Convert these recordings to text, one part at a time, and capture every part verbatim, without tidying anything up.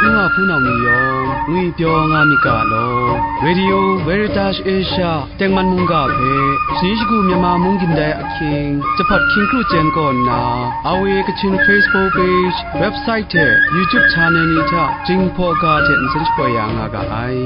N wa hpunau ni yawng ngwi pyaw nga myit ga law, Radio Veritas Asia tengman mungga hpe, shani shagu Myanmar mung gindai ahkying, jahpat hkying kru chyen kaw nna, R V A Kachin Facebook page, website hte YouTube channel ni hta Jinghpaw ga hte nsen shapoi ya nga ga ai.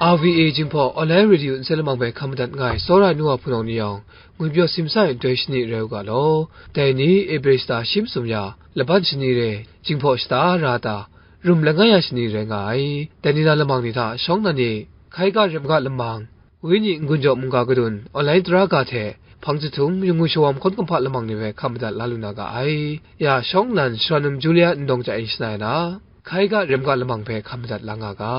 R V A Jinghpaw Online Radio nsen lamang hpe hkam madat nga ai tsawra ai nu wa hpunau ni yawng, ngwipyaw simsa ai nhtoi shani rai u ga law. Dai ni Ebre shata shi masum ya, laban shani re, Jinghpaw shata ra ta, rum langai ya shani rai nga ai. Dai ni na lamang ni hta shawng nnan e, hkai ga rem ga lamang, wenyi n-gun jaw mungga kadun, online tara ga hte, hpang jahtum, ring ngu shawam hkawn kumhpa lamang ni hpe hkam madat la lu na ga ai. Ya, shawng nnan, Sharanum Julia ndawng ja e shana ai na, hkai ga rem ga lamang hpe hkam madat la nga ga.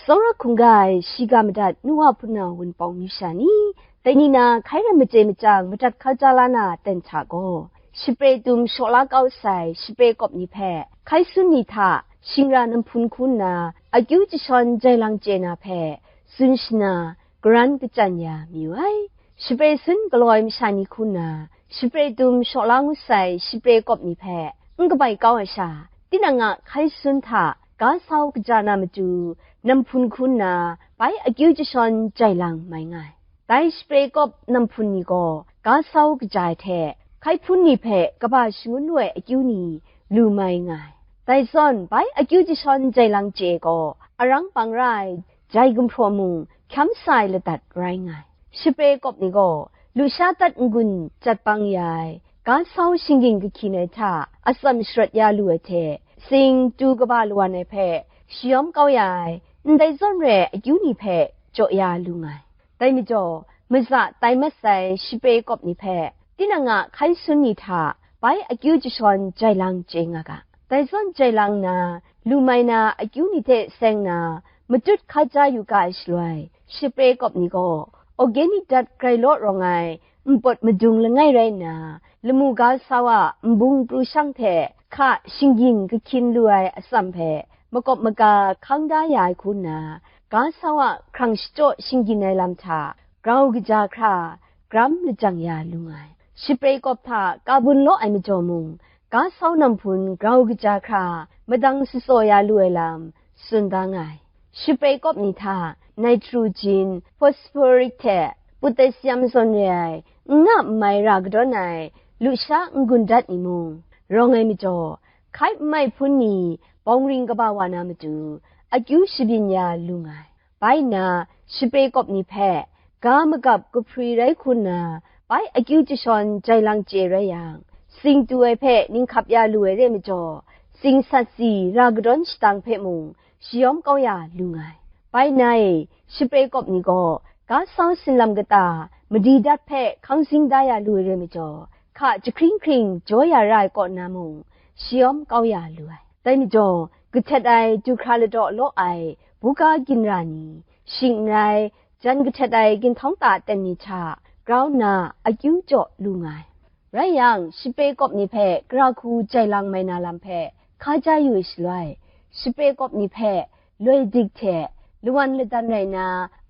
Tsawra hkungga ai shiga madat nu wa hpunau wunpawng ni sha ni, dai ni na hkai rai maje machyang madat hkaja la na ten hta gaw, shapre tum shaw la kau sai shapre kawp ni hpe hkai sun ni hta shingra namhpun hku nna akyu jashawn jai lang chye na hpe tsun shana garan kachyan ya mayu ai. Shapre sun galaw ai masha ni hku nna, shapre tum shaw la ngut sai shapre kawp ni hpe n kabai kau ai sha, tinang a hkai sun hta ga sau kaja na matu namhpun hku nna, bai akyu jashawn jai lang mai nga ai. Dai shapre kawp namhpun ni gaw ga sau kaja ai hte, hkai hpun ni hpe kaba shangun lu ai akyu ni lu mai nga ai. Dai zawn, bai akyu jashawn jai lang chye gaw, arang bang ra ai jai gumhpraw mung hkyam sa ai ladat rai nga ai. Shapre kawp ni gaw, lusha dat n-gun jat bang ya ai, ga sau shinggyin kahkyin ai hta atsam sharawt ya lu ai hte, sing tu kaba lawan ai hpe shayawm kau ya ai, ndai zawn re ai akyu ni hpe jaw ya lu nga ai. Dai majaw, maza tai mat sai shapre kawp ni hpe, tinang a hkai sun ni hta bai akyu jashawn jai lang chye nga ga. Dai zawn jai lang nna, lu mai na akyu ni hte seng na, matut hkaja yu ga ai shaloi, shapre kawp ni gaw, organic dat grai law rawng ai npawt madung langai rai nna, lamu ga sau a nbung pru shang hte hka shinggyin kahkyin lu ai atsam hpe makawp maga hkang da ya ai hku nna, ga sau a hkrang shachyaw shinggyin ai lam hta grau kaja hkra, gram lajang ya lu nga ai. Shapre kawp hta ka bun law ai majaw mung, ga sau namhpun grau kaja hkra, madang shatsaw ya lu ai lam tsun da nga ai. Shapre kawp ni hta nitrogen, phosphoric hte potassium zawn re ai n nga n mai ra kadawn ai lusha n-gun dat ni mung, rawng ai majaw, hkai n mai hpun ni bawng ring kaba wa na matu, akyu shabyin ya lu nga ai. Bai nna, shapre kawp ni hpe, ga magap kahpri rai hku nna, bai akyu jashawn jai lang chye rai yang, sing tu ai hpe ninghkap ya lu ai re majaw, sing sat si ra kadawn shatang hpe mung shayawm kau ya lu nga ai. Bai nna e, shapre kawp ni gaw, ga sau sinlam kata madi dat hpe hkang zing da ya lu ai re majaw, hka jahkring hkring jaw ya ra ai kaw na mung, shayawm kau ya lu ai. Dai majaw, kahtet ai du hkra ladaw law ai buga ginra ni, shing n rai, jan kahtet ai ginhtawng ta aten ni hta grau nna akyu jaw lu nga ai. Rai yang, shapre kawp ni hpe gara hku jai lang mai na lam hpe hkaja yu ai shaloi, shapre kawp ni hpe loi dik hte lawan ladan rai nna,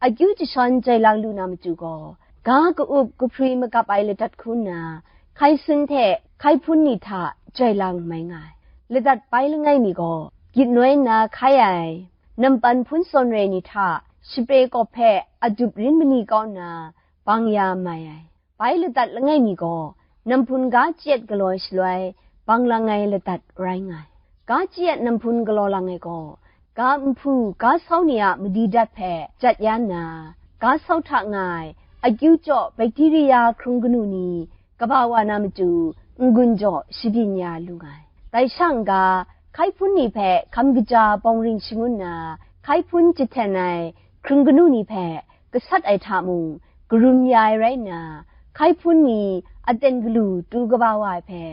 akyu jashawn jai lang lu na matu gaw, ga ka-up kahpri magap ai ladat hku nna, hkai sun hte hkai hpun ni hta jai lang mai nga ai. Ladat bai langai mi gaw, gyit noi nna hkai ai, nampan hpun sawn re ni hta shapre kawp hpe adup rin mani kau nna, bang ya mai ai. Bai ladat langai mi gaw, namhpun ga chyet galaw shaloi, bang lang ai ladat rai nga ai. Ga chyet namhpun galaw lang ai gaw, ga nhpu, ga sau ni a madi dat hpe jat ya nna, ga sau hta nga ai akyu jaw bakteria hkrung kanu ni kaba wa na matu n-gun jaw shabyin ya lu nga ai. Dai sha n-ga, hkai hpun ni hpe hkam kaja bawng ring shangun nna, hkai hpun jahten ai hkrung kanu ni hpe gasat ai hta mung, karum ya ai rai nna, hkai hpun ni aten galu tu kaba wa ai hpe,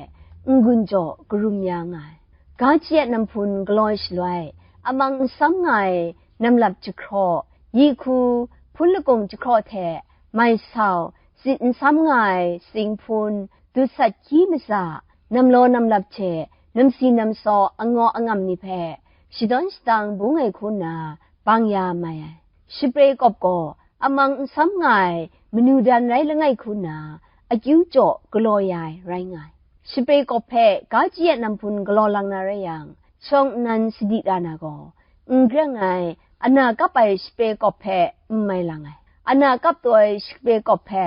n-gun jaw karum ya nga ai. Ga chye namhpun galaw shaloi, amang n sam nga ai namlap jahkraw, yi hku, hpun lakung jahkraw hte, mai sau, sit n sam nga ai tsing hpun, dut sat hkyi maza, namlaw namlap hte namsi namsaw angaw angam ni hpe shadawn shadang bung ai hku nna bang ya mai ai. Shapre kawp gaw amang n sam nga ai manu dan rai langai hku nna akyu jaw galaw ya ai rai nga ai. Shapre kawp hpe ga chye namhpun galaw lang na rai yang, shawng nnan sadi ra na gaw, n greng ai, ana kap ai shapre kawp hpe n mai lang ai, ana kap taw ai shapre kawp hpe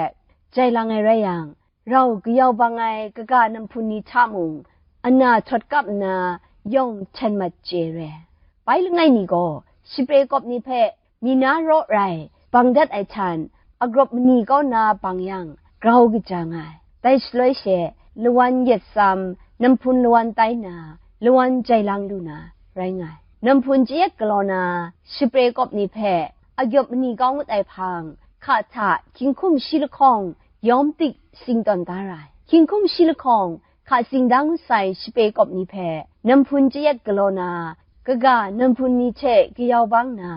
jai lang ai rai yang, rau kayau bang ai kaga namhpun ni hta mung, ana htawt kap nna yawng hten mat chye re ai. Bai langai ni gaw, shapre kawp ni hpe mi na raw rai bang dat ai htan, agrawp mani kau nna bang yang, grau kaja nga ai. Dai shaloi she, lawan yet tsam, namhpun lawan tai nna, lawan jai lang lu na, rai nga ai. Namhpun chayat galaw na, shapre kawp ni hpe, agyawp mani kau ngut ai hpang, hka hta, hkying hkum shi lahkawng, yawm tik sing tawn da ra ai. Hkying hkum shi lahkawng, hka sing da ngut sai shapre kawp ni hpe, namhpun chayat galaw na, kaga namhpun ni hte kayau bang na,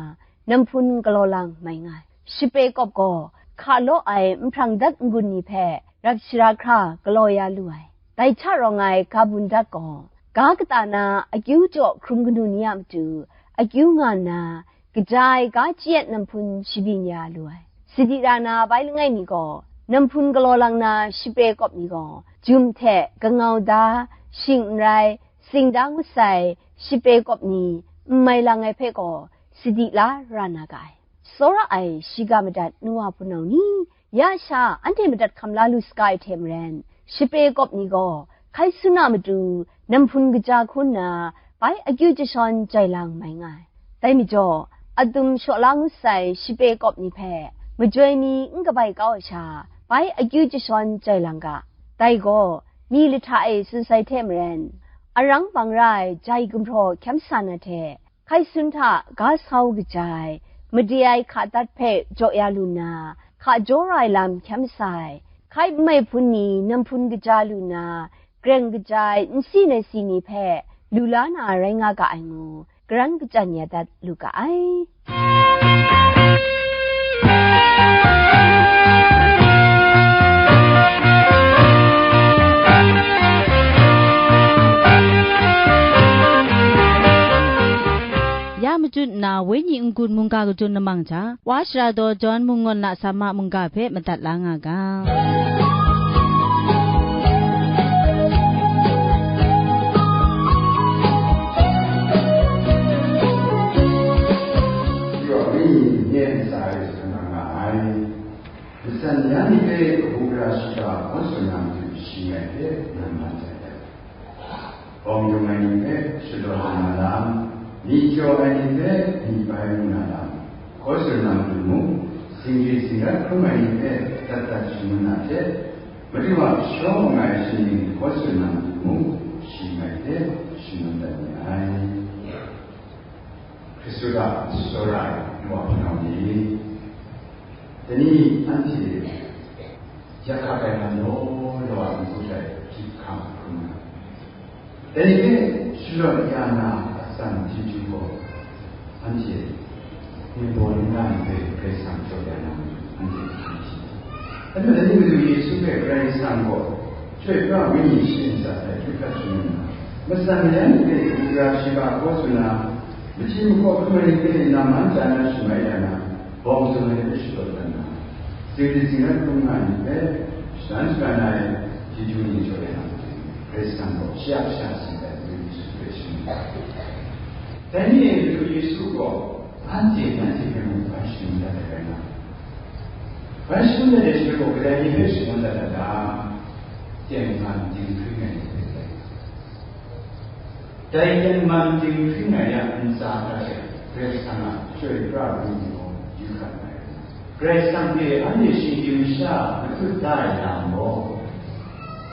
namhpun galaw lang mai nga ai. Shapre kawp gaw, hka law ai nhprang dat n-gun ni hpe, rap shara hkra galaw ya lu ai. Dai hta rawng ai ga bun dat gaw, ga kata na akyu jaw hkrum kanu ni a matu, akyu nga nna, kaja ai ga chye namhpun shabyin ya lu ai. Sadi ra na bai langai mi gaw, namhpun galaw lang na shapre kawp ni gaw, jum hte kangau da, shing n rai, sing da ngut sai shapre kawp ni n mai lang ai hpe gaw, sadi la ra na ga ai. Tsawra ai shiga madat nu wa hpunau ni, ya sha anhte madat hkam la lu saga ai hte maren, shapre kawp ni gaw hkai sun a matu namhpun kaja hku nna bai akyu jashawn jai lang mai nga ai. Dai majaw, atum shaw la ngut sai shapre kawp ni hpe majoi mi n kabai kau ai sha, bai akyu jashawn jai lang ga. Dai gaw, mi lahta e tsun sai hte maren, arang bang ra ai jai gumhpraw hkyam sa na hte, hkai sun hta ga sau kaja ai, made ai hka dat hpe jaw ya lu nna, hka jaw ra ai lam hkyam sa ai, hkai n mai hpun ni namhpun kaja lu nna, greng kaja ai nsi nasi ni hpe lu la na rai nga ga ai ngu, karan kachyan ya dat lu ga ai. Ya majut nna, Wenyi n-gun mungga kadun lamang hta, Wa Sara daw Jawn Mungawn Lasam a mungga hpe madat la nga ga. Yawng ni yen sa ai sa na nga ai. Matsan ya ni hpe kabu gara shiga hkaw tsun na matu shi ngai hpe nan man jai ai. Bawng yung ai ni hpe shadawn na lam, myi jaw ai ni hpe myi bai mu na lam, hkaw tsun na matu mung, singri singrat hkrum ai ni hpe dat dat shangun na hte, Madu a shaw nga ai shaning hkaw tsun na matu mung, shi ngai hpe shangun dat ni ai. Hkristu hta tsawra ai wa hpunau ni, dai ni anhte yak hka tai lam law law a n-gun hte hpyi hkam hkrum ai. Dai ni hpe shalawn ya na atsam chyeju gaw, anhte Ningbaw ningla ni hpe Karai Kasang jaw ya na matu, anhte hpyi hkam hkrum ai. Anhte dai ni matu Yesu hpe Karai Kasang gaw Chyoi pra Wenyi sharin sat ai hkrit hkrat shangun nna, matsan ya ni hpe kabu gara shiga hkaw tsun na, machyi mahkaw hkrum ai ni hpe nam man chya na shamai ya na, bawng sung ai ni hpe shadawn dat na, singri singrat hkrum nga ai ni hpe shadan shaga na ai chyeju ni jaw ya na, Karai Kasang gaw shi a kasha si ai Madu Yesu hpe shangun ai. Dai ni e Madu Yesu gaw, anhte nanhte hpe mung bai shangun dat ai rai nga, bai shangun dat ai shaloi gaw, kadai ni hpe shangun dat ai ta? Tengman dinghpring ai ni hpe rai nga. Dai tengman dinghpring ai a ntsa hta she Karai Kasang a Chyoi pra Wenyi gaw yu hkrat ai. Karai Kasang hpe anhte shinggyim sha matut da ai lam gaw,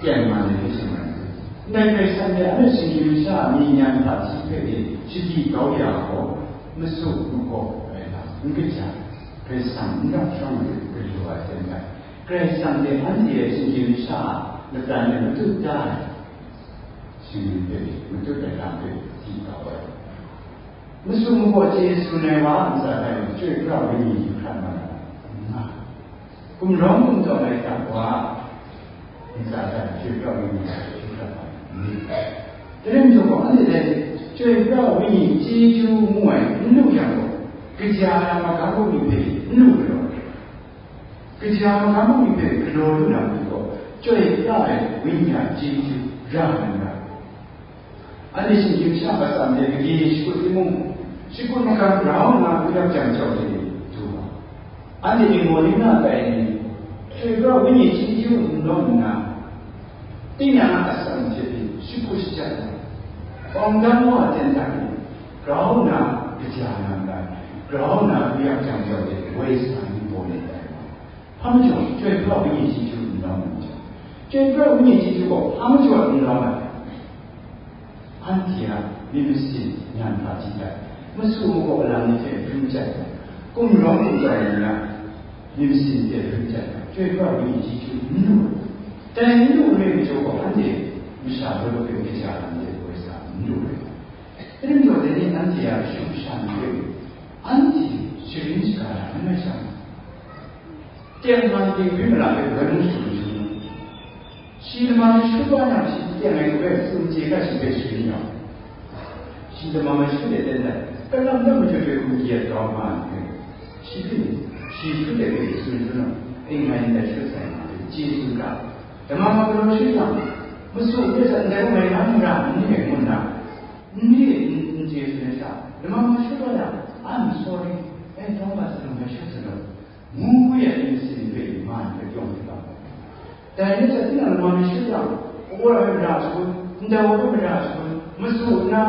tengman ai hte shamai, ndai Karai Kasang hpe anhte shinggyim sha myi nyan hta hti hpe e shadi kau ya gaw, masum magawp ai lam n kaja, Karai Kasang n rap shawng ai hte galaw ai hte maren, Karai Kasang hpe anhte shinggyim sha latan e matut da ai. Shingni hpe matut ai lam hpe di kau ai. Masu magaw chye tsun ai wa ntsa hta e Chyoi Pra Wenyi yu hkrat ma ai. Nga. Gumrawng gumdawn ai hta wa ntsa hta e Chyoi Pra Wenyi yu hkrat ma ai. Dai rai majaw gaw, anhte dai Chyoi Pra Wenyi chyeju ngu ai n lu yang gaw, kaja na magam bungli hpe n lu galaw ai. Kaja magam bungli hpe galaw lu na matu gaw, Chyoi Pra ai Wenyi a chyeju ra na n ra. Anhte shinggyim sha atsam de gade shakut timung, shakut makam grau nna wuyang jang jau de du wa. Anhte Lingbaw Lingna tai ni, Chyoi Pra Wenyi chyeju n lawn nna, tingnyang a atsam hte pyi shakut shajat ai, awng dam wa ten dan ni, grau nna kaja na ndai, grau nna wuyang jang jau de woi sa ni baw ni tai wa. Hpa majaw, Chyoi Pra Wenyi chyeju n lawn ai majaw, Chyoi Pra Wenyi chyeju gaw hpa majaw n lawn ai. Anhte a myit masin nyan hpa hti ai, masu magaw lam ni hte ru chyai ai, gumrawng gumdawn ai ni a myit masin hte ru chyai ai, Chyoi Pra Wenyi chyeju n lu ai. Dai n lu ai majaw gaw, anhte masha law law hpe kaja lam hte woi sa n lu ai. Dai rai majaw, dai ni anhte a kashu kasha ni hpe anhte sharin shaga na n rai sha, tengman dinghpring mara hpe woi mung shagun shagun, shi lama masha wa yang shi teng ai hpe tsun chye ga shi hpe sharin yang, shi lama masha de ten dai, kalam lam majaw hpe hkum kayat kau ma ai hpe, shi hpe, shi hpe de hpe tsun tsun ai, ai ngai ndai shut sai ma hpe chye tsun ga, lama ma galaw shi yang, masu hpe sa ndai wa ngai na mara n ni ngai ngu nna, n ni n chye tsun ai sha, lama ma shut wa yang, I'm sorry, ai tawng ga sa lung hpe shut sa law, ngu ngu ya ni sin hpe man hpe yawng hte bang. Dai ni hte tinang lama ni shut yang, awa ai mara shagun, ndai wa ai mara shagun, masu nna,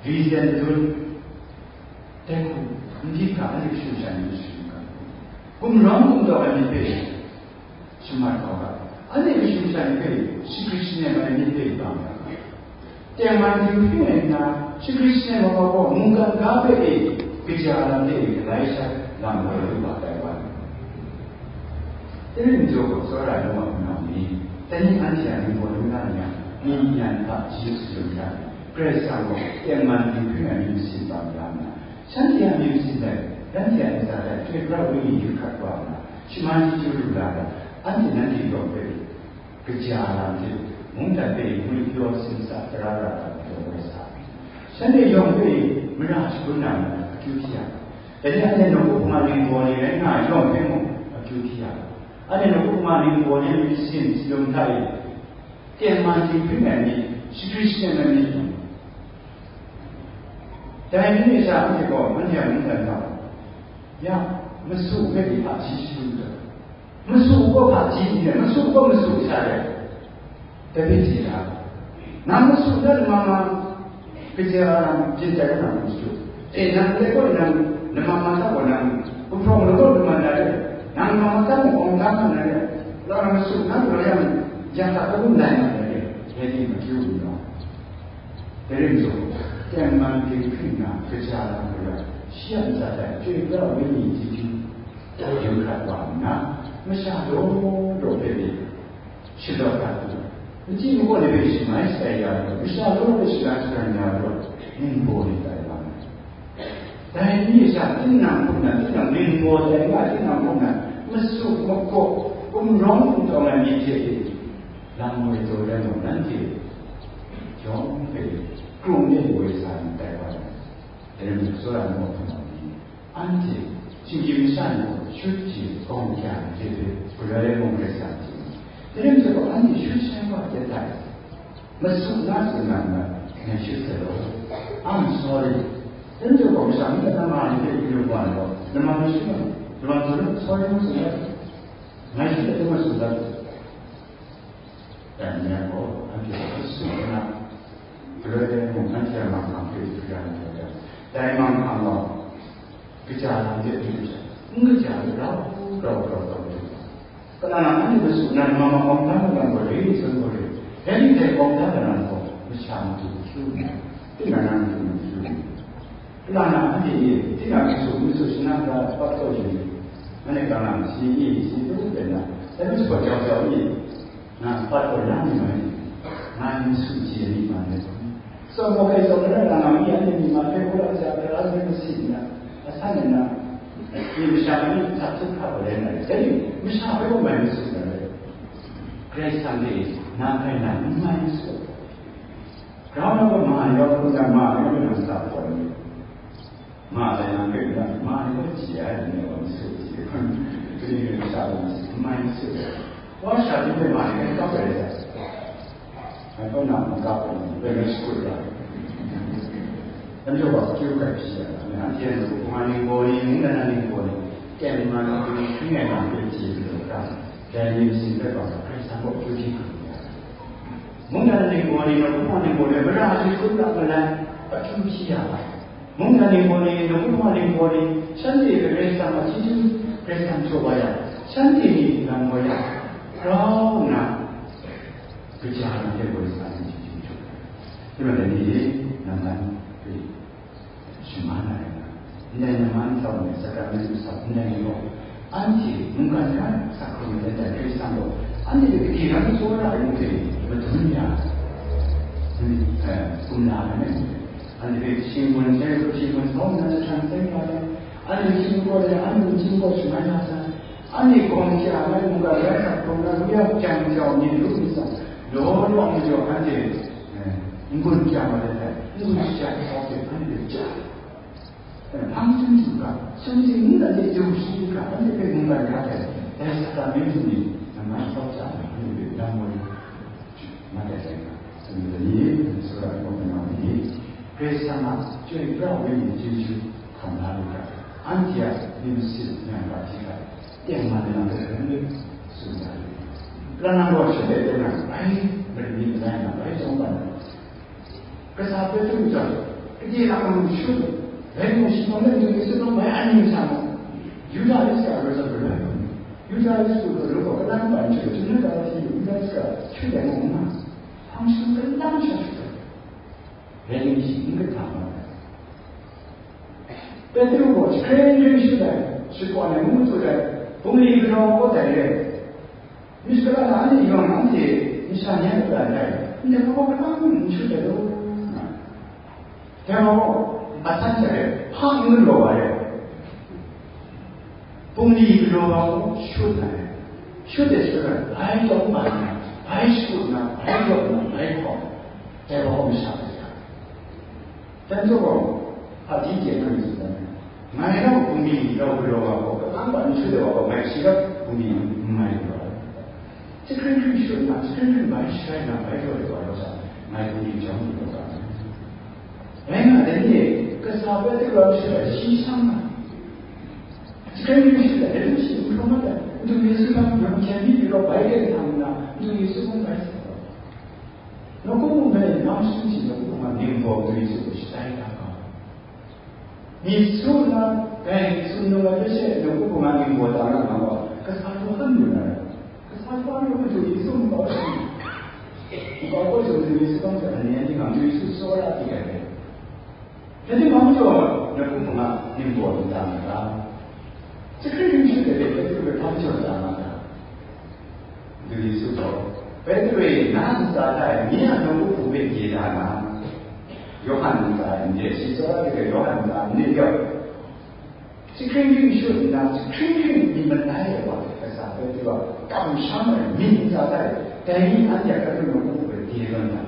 reason dun, dai hku, n di hkra, anhte kashu kasha ni hpe sharin ga, gumrawng gumdawn ai myit hpe shamat kau ga, anhte kashu kasha ni hpe shagrit shanem ai myit hpe bang ga, tengman dinghpring ai nna, shagrit shanem ai wa gaw mungkan ga hpe e, kaja lam hte e galai shat lam woi lu ga tai wa ai. Dai rai majaw gaw, tsawra ai law a hpunau ni, dai ni anhte a Lingbaw Lingna ni a myit nyan hpa chyeju shalun hta, Karai Kasang gaw tengman dinghpring ai myit masin bang ya nna, shanhte a myit masin dai, shanhte a ntsa dai Chyoi Pra Wenyi yu hkrat wa nna, shaman chyeju lu la ai, anhte nanhte yawng hpe kaja lam hte, mungdan hpe mungpyaw simsa tara ra ai majaw rai sa ai. Shanhte yawng hpe mara shagun na mung akyu hti ya, dai ni anhte nawku hpung a Lingbaw ni rai nga ai yawng hpe mung akyu hti ya, anhte nawku hpung a Lingbaw ni a myit sin shalum hta e, tengman dinghpring ai myit, shagrit shanem ai myit, dai ni hte sha anhte gaw, anhte a mungdan hta, ya, masu hpe hpaji shagu ai, masu gaw hpaji ni ai, masu gaw masu sha ai, dai hpe chye ai. Nang masu hta lama ma kaja lam byin tai na hku shadu. E, nang ndai gaw nang lama ma hta gaw nang gumhpraw lagaw lu man na re, nang lama ma hta mung awng da man na re, rau nang masu hta gaw yang, ya hta hkrum lai man na re, dai ni makyu n rawng. Dai rai majaw, tengman dinghpring na kaja lam gaw, shi a ntsa hta Chyoi Pra Wenyi chyeju yu hkrat wa nna, masha law law hpe e, shalawt dat lu ai. N chyi magaw ni hpe shamai shatai ya law, masha law law hpe shalan shalan ya law, ningbaw ni tai wa ai. Dai ni sha tinang hpung na, tinang ningbaw tai nga tinang hpung na, masu magaw, gumrawng gumdawn ai myit hte e, lam woi taw rai mung, nanhte yawng hpe krung de woi sa myit tai wa ai. Dai rai majaw, tsawra ai law a hpunau ni, anhte shinggyim masha ni gaw shut hte gawng kya hte hpe galoi ai mung rai sa ai. Dai rai majaw gaw, anhte shut sha wa hte tai, masu na tsun na n rai, ngai shut sai law. I'm sorry. Dai rai majaw gaw, masha mung na ma ni hpe yu wa ai gaw, lama ni shut na, lama tsun na, sorry ngu tsun na, ngai shut ai hte masu dat. Dai ni a gaw, anhte hpe tsun na, galoi ai mung anhte a manghkang hpe yu ya na jaw jang, dai manghkang gaw, kaja lam de hpyi lu jang, n kaja lu, grau grau grau grau lu. Kalang na anhte masu na, lama ma awng da na lam gaw re, tsun gaw re, dai ni hte awng da na lam gaw, masha matu hkyu nna, tinang na matu hkyu nna, kalang na anhte e, tinang masu, masu shana da pat kau yu ni, anhte kalang na, shi ni, shi tu hpe na, dai masu gaw jau jau ni, na pat kau la ni mai ni. Ngai n su chye ni ma ni. Tsawm gaw kai tsawm na ra nga mi anhte myi ma hpe galaw ai hta, tara hpe masin na, asan na, myit masha ni hta htup hkra gaw rai na rai. Dai ni, masha hpe gaw mai masin na rai. Karai Kasang hte na hkai na n mai masin. Grau na gaw ma ni gaw hkrum na ma ni gaw nang sa pawt ni. Ma lai nang hpe n rat, ma ni gaw chye ai, ni gaw n su chye. Kaning rai sha gaw n mai n su. Wa sha ni hpe ma ni hpe kap ai sha. Ngai kaw na hkawm kap ai ni, hpe ngai shakut ra. Anhte wa kyu hkrai hpyi ai, anhte a nu, hkungga ningbaw ni, mungdan na ningbaw ni, teng ma na hpyi ai na hpe chye lu ga, dai ni masin hpe gaw, Karai Kasang kaw kyu hpyi hkrum ya. Mungdan na ningbaw ni, hkungga ningbaw ni, mara ni shakut ra malai, akyu hpyi ya ai. Mungdan ningbaw ni, nawku wa ningbaw ni, shanhte Karai Kasang a chyeju, Karai Kasang jaw wa yang, shanhte ni lam wa yang, grau nna, kaja na hte Karai Kasang a chyeju jaw wa yang. Dai majaw, dai ni, namman hpe shaman na rai nga, ndai namman sau ai, sakramentu sau ndai ni gaw, anhte mungkan hkra sa hkrum ai dan Karai Kasang gaw, anhte hpe gade ram tsawra ai mung hte madun ya, eh, kumla ai. Anhte hpe shinggun, shinggun, shinggun, hkawm na jahtan sai nga ai. Anhte shinggun gaw, anhte shinggun gaw shamai na sai. Anhte gawng hkya ai mungkan rai sa hkrum na, lu ya jang jau ni lu mi tsang, law law majaw anhte, eh, n-gun kyang wa ai, n-gun shajat sau hte anhte hpe ja. Hpang chyum hkra, sumsing nnan de jau shi hkra, anhte hpe mungkan ra ai, dai sakramentu ni namman sau hkra, anhte hpe lam woi, mat ai rai nga, anhte ni, sura ai mung na ni, Karai Kasang a chyoi pra wenyi chyeju hkam la lu hkra, anhte a myit masin yang hkra hti hkra, tengman ai lam hpe hkrum lu, tsun da ai. Kalang nang gaw shanhte hpe nang bai, marin myit langai nang bai, chyawm ban ai. Kasa Petru chyawm, gade a mung shut, rai mung shi hpang de Yesu gaw mai an ning sa mu. Yuda Iskariot zawn gaw, Yuda Iskariot gaw, kalang ban shut, Yuda Iskariot shut ai mung na, hpang shi kalang sha shut ai. Rai nme shi n kahta nga ai. Petru gaw jahkring hkring shut ai, shakawn ai ngu tut ai, bungli galaw kawt ai re ai. Myit shakala na anhte yawng anhte masha ni a lata ndai, ndai hpa gaw kalang n shut ai law, nga ai. Dai wa gaw, asan hte re, hpa n galaw ai. Bungli galaw wa gaw shut ai. Shut ai shut ai, bai taw n bai na, bai shut na, bai rawt na, bai hkawm. Dai wa gaw masha hte ya. Dan jaw gaw, hpaji chye na mi tsun dan ai. Ngai rau bungli rau galaw wa gaw, kalang wa n shut ai wa gaw, ngai shi rau bungli n mai galaw ai. Jahkring hkring shut na, jahkring hkring bai shai na, bai rawt ai wa rau sa, ngai bungli jawm galaw ga ai. Rai nga, dai ni e, kasa bai de rau shut ai shi shang na. Jahkring hkring shut ai, dai ni shi n hkrum mat ai. Madu Yesu hpe yawng hkyen mi yu rau bai de hta nna, Madu Yesu hpe bai sa gaw. Nawku mung hpe nang shun shi, nawku mung a ningbaw Madu Yesu hpe shatai da ga. Myit su nna, dai tsun nung ai hpe she, nawku hpung a ningbaw da na nga gaw, kasa hkrum lu na rai. Kasa hkrum lu Madu Yesu nkau shi, nkau kau jaw Madu Yesu hpang hte ani, ani nga Madu Yesu tsawra di ai rai. Dai ni hpa majaw, nawku hpung a ningbaw lu da na ra? Jahkring hkring shut ai hpe Petru hpe hpa majaw da nga ta? Madu Yesu gaw, Petru e, na ntsa hta e nye a nawku hpung hpe gye da nga. Yawhan ntsa e n re, shi tsawra de Yawhan ntsa n re yawng, jahkring hkring shut nna, jahkring hkring myit malai ai wa, kasa Petru a kamsham ai myit ntsa hta e, dai ni anhte a Petru nawku hpung hpe gye lawm na.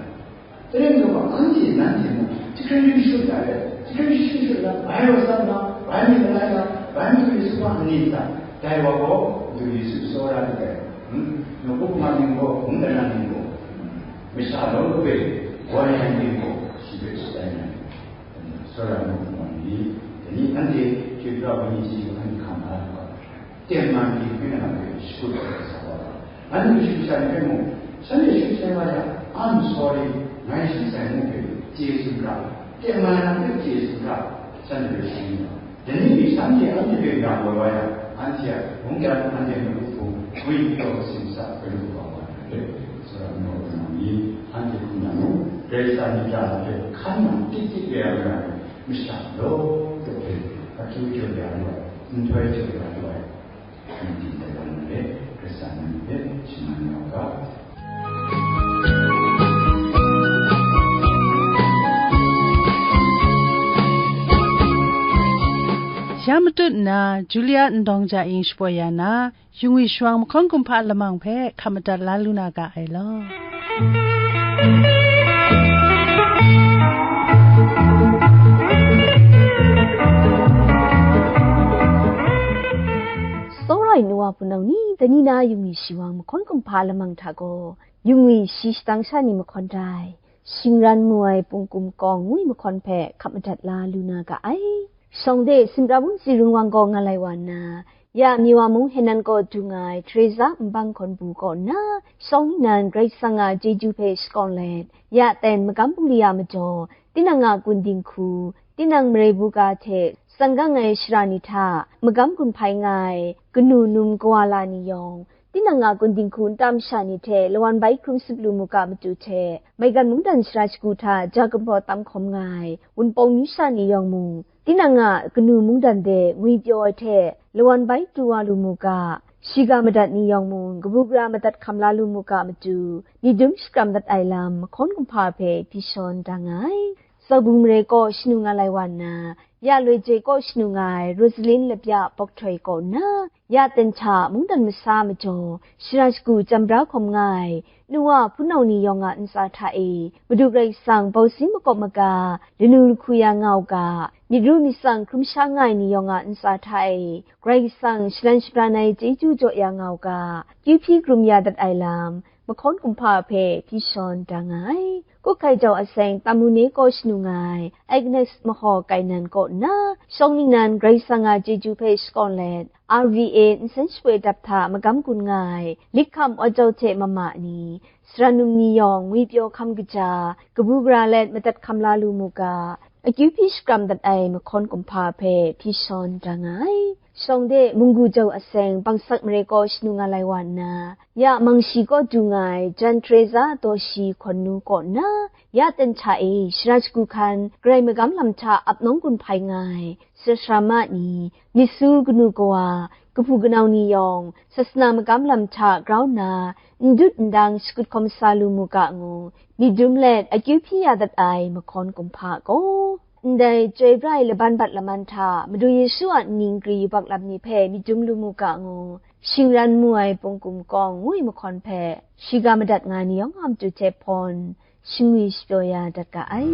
Dai rai nna, anhte nanhte mung, jahkring hkring shut na rai, jahkring hkring shut na, bai rawt na, bai myit malai na, bai Madu Yesu hpe n nin na, dai wa gaw, Madu Yesu tsawra lu ai. Hmm? Nawku hpung a ningbaw, mungdan na ningbaw, masha law law e, woi ai ningbaw, shi hpe shut ai na. Tsawra nawku hpung a ni, dai ni anhte chyoi pra ai ni chyeju anhte hkam la ai wa. Tengman ni hpe na hpe shakut ai sa wa ai. Anhte shu sha ni hpe mung, shanhte shu sai wa yang, "I'm sorry, ngai shu sai," ngu hpe chye tsun hkra, tengman na hpe chye tsun hkra, shanhte hpe sharin wa ai. Dai ni shanhte anhte hpe ram woi wa yang, anhte a mungdan, anhte a matu hpung, wunpyaw, simsa, galu wa wa ai. Tsawra nawku hpung a ni, anhte hkum na nu, Karai Kasang myit hta hpe hkan nang tik tik re ai wa ai, masha law law hpe akyu jaw ya lu ai, nhtoi jaw ya lu ai, N D L N P, Hkristan ni hpe shaman ya u ga. Ya matut nna, Julia Ndawng Ja Ing shapoi ya na, yu ngwi shawang mahkawn kumhpa lamang hpe hkap madat la lu na ga ai law. Tsawra ai nu wa hpunau ni, dai ni na yu ngwi shawang mahkawn kumhpa lamang hta gaw, yu ngwi shi shadang sha ni mahkawn rai, shingran mu ai pungkum kawng ngwi mahkawn hpe hkap madat la lu na ga ai. Shawng de Sinpra Bungsi Rungwang gaw nga lai wa nna, ya Miwa mung Henan kaw du nga ai Teresa Nbang Hkawn Bu kaw nna, shawng nnan Karai Kasang a chyeju hpe shakawn let, ya ten magam bungli a majaw, tinang a kun dinghku, tinang mare buga hte tsang gang ai shara ni hta magam gun hpai nga ai kanu num kawa la ni yawng, tinang a kun dinghku nta masha ni hte lawan bai hkrum sup lu mu ga matu hte, maigan mungdan shara shagu hta ja gumhpraw tam hkawm nga ai Wunpawng amyu sha ni yawng mung, tinang a kanu mungdan de ngwi pyaw ai hte lawan bai pru wa lu mu ga, shiga madat ni yawng mung, kabu gara madat hkam la lu mu ga matu, myit dum shakram dat ai lam mahkawn kumhpa hpe hpyi shawn da nga ai. Zaubung mare kaw shanu nga lai wa nna, ya loi joi kaw shanu nga ai Rosalin Lapya Bawk Htoi kaw nna, ya ten hta mungdan masa majaw, shara shagu chyam bra hkawm nga ai nu wa hpunau ni yawng a ntsa hta e, Madu Karai Kasang bausin makawp maga lanu lahku ya nga u ga, myit ru myit tsang hkrum sha nga ai ni yawng a ntsa hta e, Karai Kasang shalan shabran ai chyeju jaw ya nga u ga, kyu hpyi krum ya dat ai lam, mahkawn kumhpa hpe hpyi shawn da nga ai. Kut Hkai Jau a seng Tamune kaw shanu nga ai Agnes Mahaw Kainan kaw nna, shawng ningnan Karai Kasang a chyeju hpe shakawn let, R V A nsen shapoi dap hta magam gun nga ai Likham Awjau hte mama ni, sara num ni yawng ngwi pyaw hkam kaja, kabu gara let madat hkam la lu mu ga, akyu hpyi shakram dat ai mahkawn kumhpa hpe hpyi shawn da nga ai. Shawng de Munggu Jau a seng Bangsak mare kaw shanu nga lai wa nna, ya Mangshi kaw du nga ai Jan Teresa Dawshi Hkawn Nu kaw nna, ya ten hta e shara shagu hkan Karai magam lam hta ap nawng gun hpai nga ai sara sara ma ni, myit su kanu kawa, kahpu kanau ni yawng, sasana magam lam hta grau nna, n dut n dang shakut hkawm sa lu mu ga ngu, myit dum let akyu hpyi ya dat ai mahkawn kumhpa gaw, ndai chyoi pra ai laban bat laman hta Madu Yesu a nning gri yubak lam ni hpe myit dum lu mu ga ngu, shingran mu ai pungkum kawng ngwi mahkawn hpe shiga madat nga ai ni yawng a matu hte hpawn, shingwi shapyaw ya dat ga ai.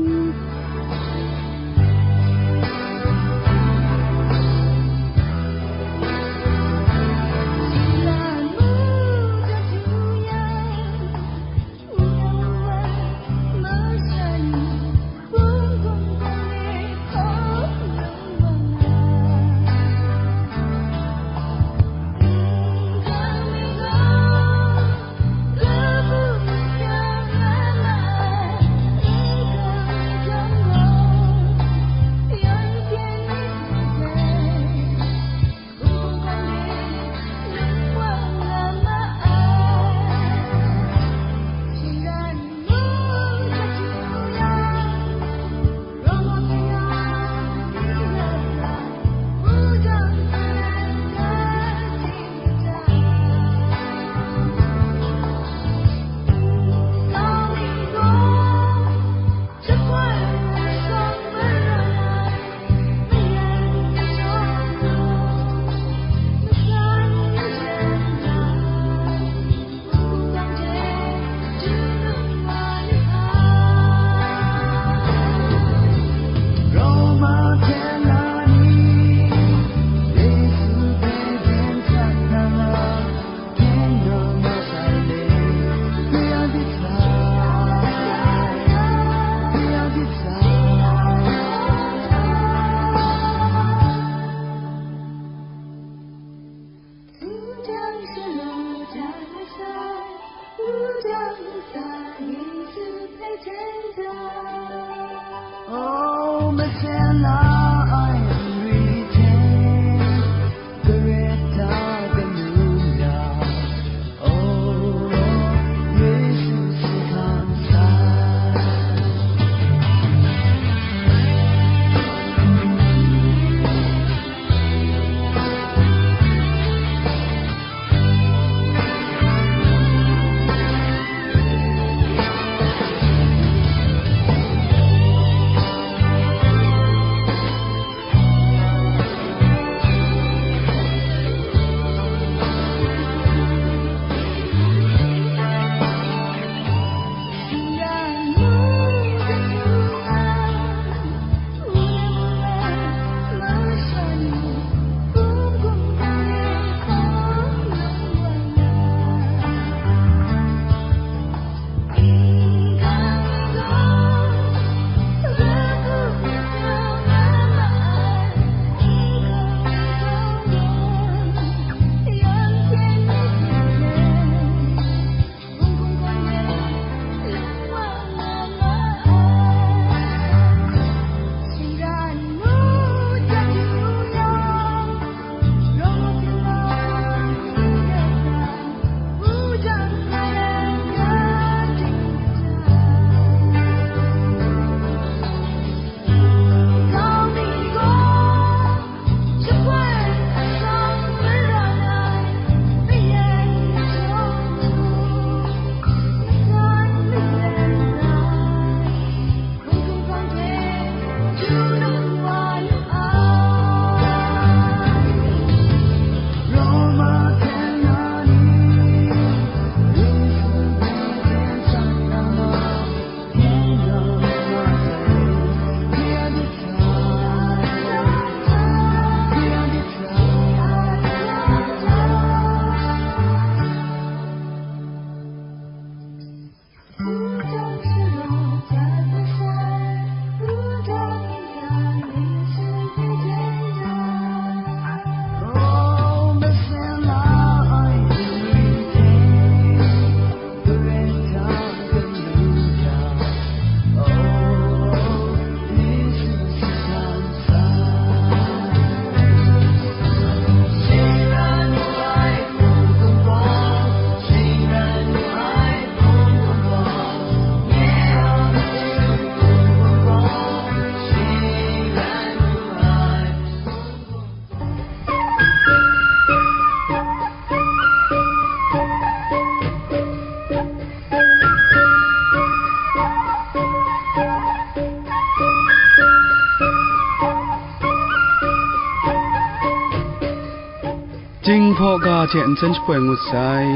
Jinghpaw ga hte nsen shapoi ngut sai.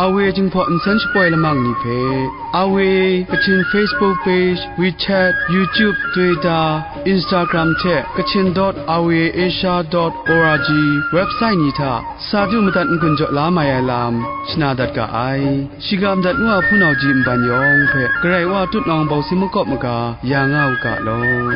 Awe Jinghpaw nsen shapoi lamang ni hpe, Awe Kachin Facebook page, WeChat, YouTube, Twitter, Instagram hte Kachin dot awe asia dot org website ni hta sa du madat n-gun jaw la mai ai lam shana dat ga ai. Shiga madat ngu a hpunau ji nban yawng hpe Karai Wa tutnawng bawsi makawp maga ya nga u ga law.